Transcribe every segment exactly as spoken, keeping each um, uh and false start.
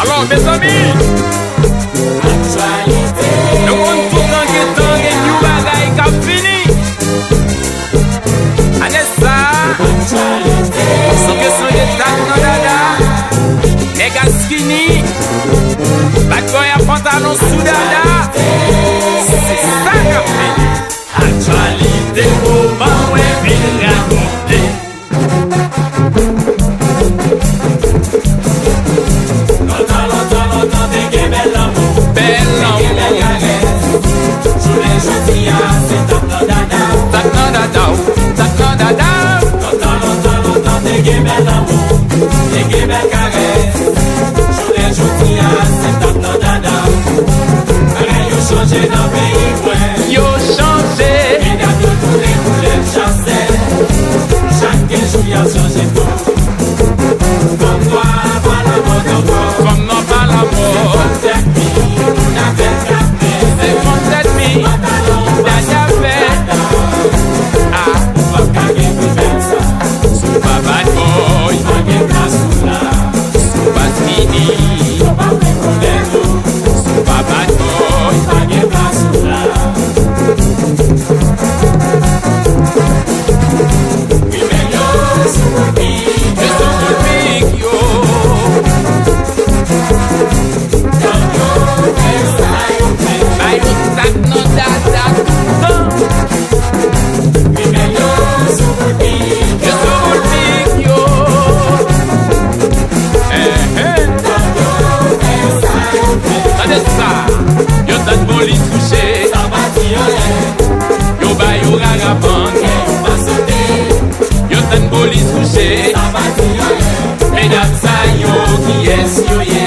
Bon, mezanmi, nou konn toutan gentan gen yon bagay k ap vini. Ane sa a, se kesyon de tak nan dada. Nèg a skinny, bad boy a pantalon sou dada. Se sa k ap vini. Aktyalite moman w vin rakonte. Lontan, lontan, lontan, te gen bèl lanmou. Bèl lanmou. Te gen bèl karès. Jounen jodi a, se tap nan dada w. Tap nan dada w, tap nan dada w. Lontan, lontan, lontan, te gen bèl lanmou. Te gen bèl karès. Jounen jodi a, se tap nan dada w. Bagay yo chanje nan peyi mwen. Yo chanje. Medam yo tounen koulè chase. Chak jou y ap chanje tou. Fanm nwa a pa lamòd ankò. Fanm nwa pa lamòd. Se kont tèt mi, moun avèk la. Se kont tèt mi, dada fè. Ah, ou p ap ka gen pwoblèm sa. Si w pa bad boy, pa gen plas ou la. Si w pa skinny, yo p ap rekonèt ou. Si w pa bad boy, pa gen plas ou la. Rebèl yo sou boutbik. Yo sou boutbik, yo. Gang yo fè sa yo vle. Bay yo tak nan dada toutan. Rebèl yo sou boutbik. Yo sou boutbik, yo. Eh, eh. Tande sa, yo tann polis kouche. Yo ba yo rarapann. Yo tann polis kouche. Medam sa yo, kiyès yo ye?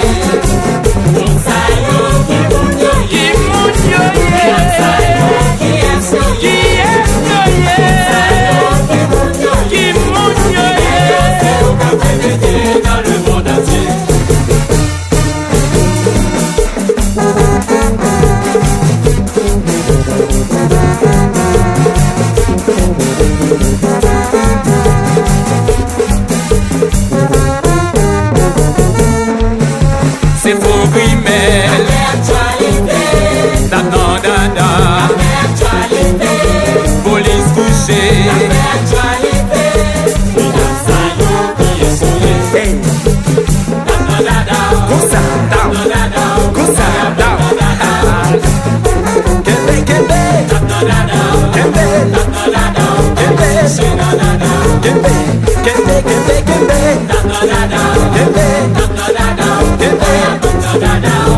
Moun sa yo, ki moun yo ye? Ki moun yo ye? Medam sa yo, kiyès yo ye? Kiyès yo ye? Moun sa yo, ki moun yo ye? Ki moun yo ye? Se yo k ap repete dans le monde entier. Se fo grimèl. Tap nan dada. Polis kouche. Hey. Konsa, down. Konsa, down. Kenbe, kenbe. Kenbe. Kenbe. Kenbe, kenbe, kenbe. Kenbe.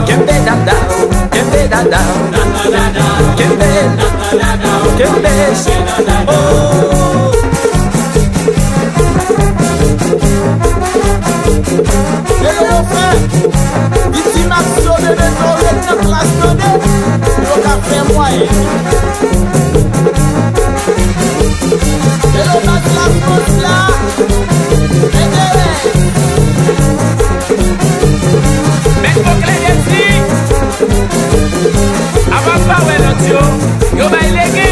Kenbe, dada. Kenbe, dada. Kenbe. Kenbe. Oh. Lè yo fè, Victim Action de Beto ret nan klas tande, yo ka fè mwayen. Lè yo bat la fòs la, mete lè. Mèt Bokle Jezi, apa pa wè lòt yo, yo bay lege.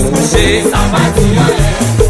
Touche. Sa pa di anyen.